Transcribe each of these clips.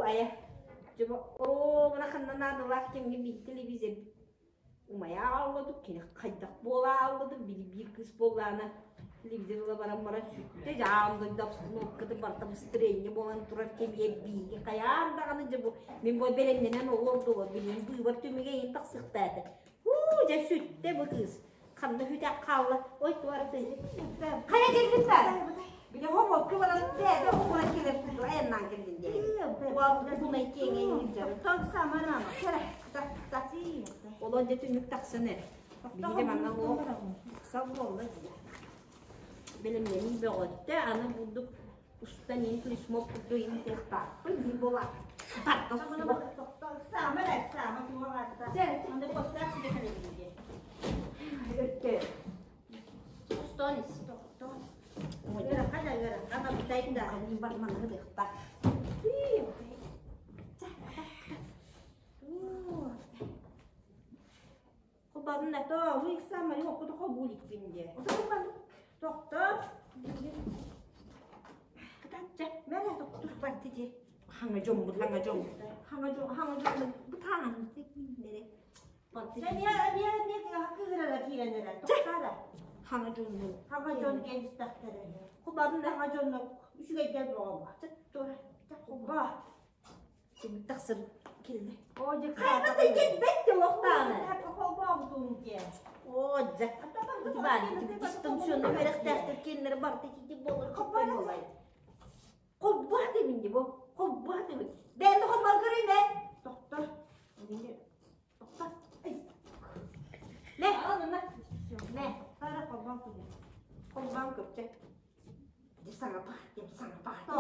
айа. Дьэ оруобуна ханна наадалаах кэмҥэ биир телевизор умайа аалла кини хайдах буола аалла били биир кыыс буоллаана телевизор ыла баран баран сүттэ дьаам дойду обстановката барыта быстрение буолан турар кэмигэр бииги хайаан даҕаны дьэ бу мин бу бэлэмнэнэн олордулар билигин быыбар түмүгэ иһин тахсыахтаата уу дьэ сүттэ бу кыыс Ханна сүтэх хаалла? Ой, туора Хайа кэлбит баар? Били хомуокка баран бэйэтэ угунан кэлэр курдук айаннаан кэллин диэн. Угунай киэҥэй илдьэр. Олон дьэ түннүк тахсан эр. Биһиги манна луох сал буолла дии. Бэлэмнэнии бөҕөттө, аны бурдук устан иин флешмоб курдук иин тыахтаахпын биир буола барта Өттө. Устон ис. Хаҥа дьоммут, хаҥа дьом, хаҥа дьом, хаҥа дьом, бытаан Хаҥа дьоннор, хаҥа дьон кэлистэхтэрэ. Кубарына хаҥа дьоннор үчүгэйдэр боҕома. Куба. Тахсыр кэллэ. Оо, дьэ. Дистанционно үөрэхтээхтэр киэннэрэ барыта итити буолар буолай. Холбоох дебин ди бу. Холбоох дебин. Бэйэни холбоон көрүй бэ. Тохтор. Тохтор. Мэ, мэ. Холбоон көрчө. Саҥа партия, саҥа партия.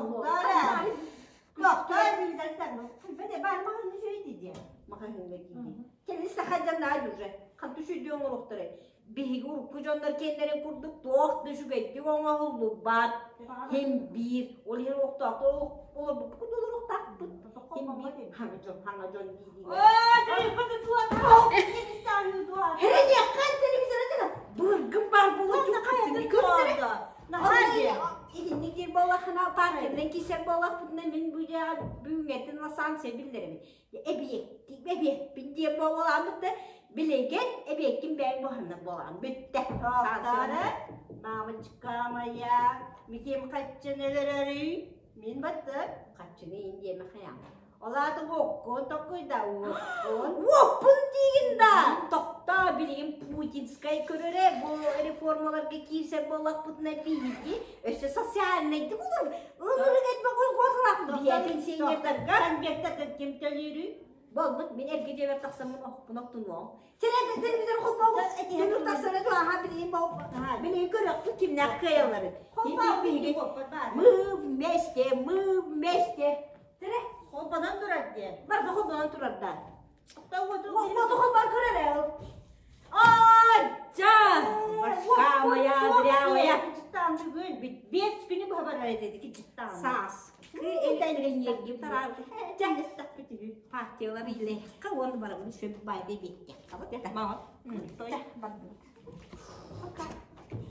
Маҕаһыыҥҥа киирдии. Кэлин саха дьонноор уже ханту үчүгэйдик оҥоруохтарай. Биһиги урукку дьоннор киэннэрин курдук туох да үчүгэйдик оҥоһуллубат. Хим биир, ол иһин олохтоохтор олорбуппут курдук олоруохтаахпыт. Хим биир, хаҥа дьон, хаҥа дьон дии-дии. Херениэххэ телевизоры быргым баар буолуо Итинник диир буоллаххына, партиянан киирсэр буоллахпытына, мин бу дьиэҕэ бүгүҥҥэттэн ыла санкция биллэрэбин. Эбиэттик, эбиэппин диэн буолааммыт да, билигин эбиэккин бэйэҥ буһанна буолаҕын бүттэ. Тоохторо, мамочка моя, митим хаччын өлөрөрүй, мин баттык. Хаччыны иин диэмэ хайаан. Ол аата уоккун токкуйда уоккун. Уоппун диигин да! Тохтоо, билигин путинскай көрөрө бу реформаларга киирсэр буоллахпытына биһиги өссө социальнайдык олор ылырык элбэх уйгуоталаахпыт биһиги пенсионердарга Конвертатын ким төлүүрүй? Буолбут, мин эргэ дьиэбэр тахсаммын охпун оттунуом. Телевизор холбообут этиһэн тахсара туһаха билигин билигин көрөхпүт кимнээх кыайалларын. Биһиги мы вместе, мы вместе. Тере холбонон турар диэн. Барда холбонон турар да. Уоту холбон көрөр ээ. Ай, Башка моя дрявая. Бүгүн 5 күнү быһа барар этэ кичиттаан. Саас. Партиялар илэ. Уон барабын сөп байды биттек. Мама. Той. Бардыбыт.